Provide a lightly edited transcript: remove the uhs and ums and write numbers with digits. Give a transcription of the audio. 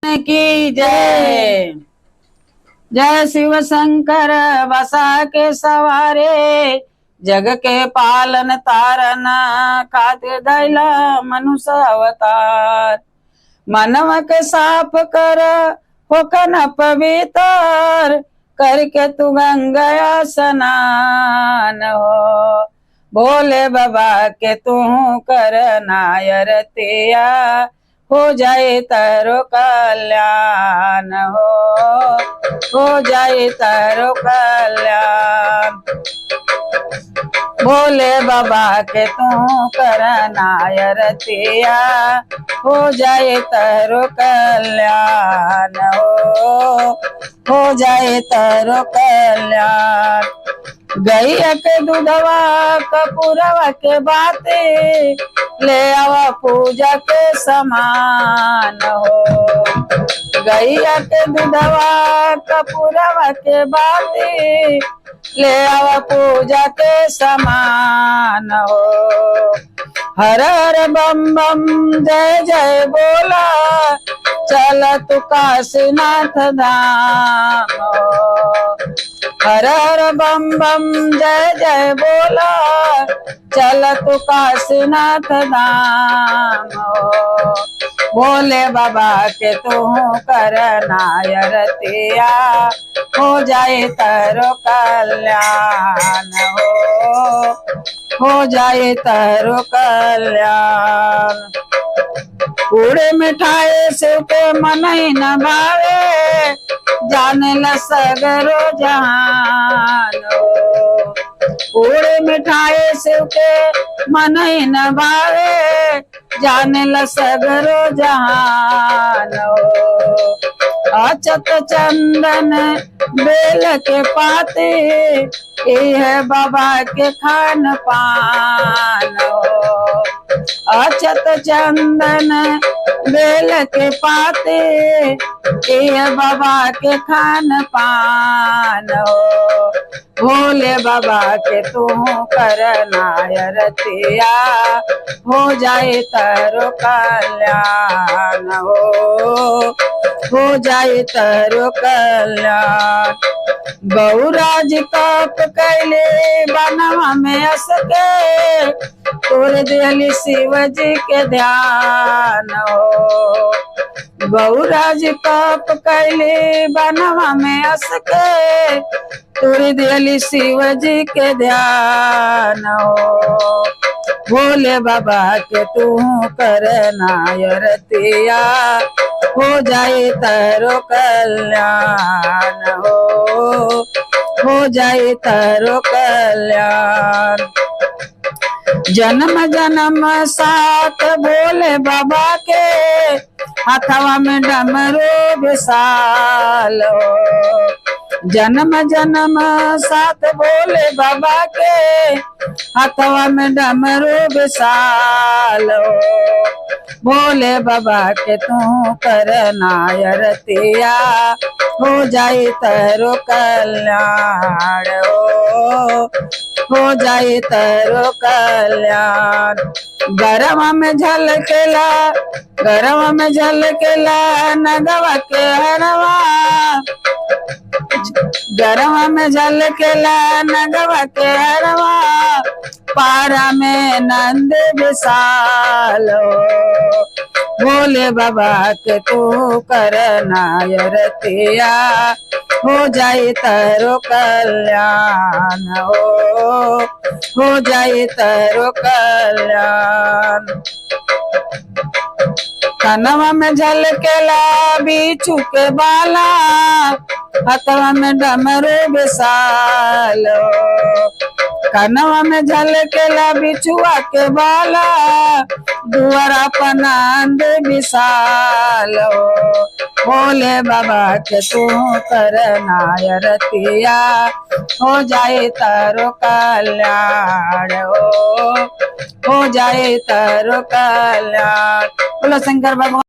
की जय। जय शिव शंकर बसा के सवारे, जग के पालन तारन खातिर दैला मनुष्य अवतार। मनव के साफ कर होकन पवित्र, करके तू गंगा स्नान हो। भोले बाबा के तू कर नायरतिया, हो जाए तारो कल्याण हो जाए तारो कल्याण। भोले बाबा के तू कर नायरतिया, हो जाए तारो कल्याण हो जाए तारो कल्याण। गैया के दूधवा कपूरवा के बाते, ले आवा पूजा के समान हो। गैया के दूधवा कपूरवा के बाते, ले आवा पूजा के समान हो। हर हर बम बम जय जय बोला, चल तू काशीनाथ धाम हो। हर हर बम बम जय जय बोला, चल तू काशीनाथ धाम हो। भोले बाबा के तू कर नायरतिया, हो जाए तारो कल्याण हो जाए तारो कल्याण। पूड़े मिठाई शिव के मन ही न भावे, जाने ल सगरो जहान हो। पूड़े मिठाई शिव के मन ही न भावे, जाने ल सगरो जहान हो। अचत चंदन बेल के पाते, ये है बाबा के खान पान हो। अचत चंदन बेल के पाते, ये बाबा के खान पान हो। भोले बाबा के तू कर नायरतिया, हो जाए तारो कल्याण हो जाए तारो कल्याण। गौराज तप कैले बनवा में असके, तोर दिहली शिव जी के ध्यान हो। गौराज तप कैले बनवा में असके, तोर दिहली शिव जी के ध्यान हो। भोले बाबा के तू कर नायरतिया, हो जाए तारो कल्याण हो जाए तारो कल्याण। जन्म जन्म साथ भोले बाबा के, हथवा में डमरू विशाल हो। जन्म जन्म साथ भोले बाबा के, हथवा में डमरू विशाल हो। भोले बाबा के तू कर नायरतिया, हो जाए तारो कल्याण हो जाए तारो कल्याण। गरवा में झलकेला, गरवा में झलकेला नगवा के हरवा, गरवा में झलकेला नगवा के हरवा, पारा में नंद विशाल हो। भोले बाबा के तू कर नायरतिया, हो जाए तारो कल्याण हो जाए तारो कल्याण। कनवा में झलकेला बिच्छू के बाला, हथवा में डमरू विशाल हो। कनवा में झलकेला बिछुआ के बाला, दुआरा पनंद विशाल हो। भोले बाबा के तू कर नायरतिया, हो जाए तारो कल्याण हो जाए तारो कल्याण। बोलो शंकर भगवान।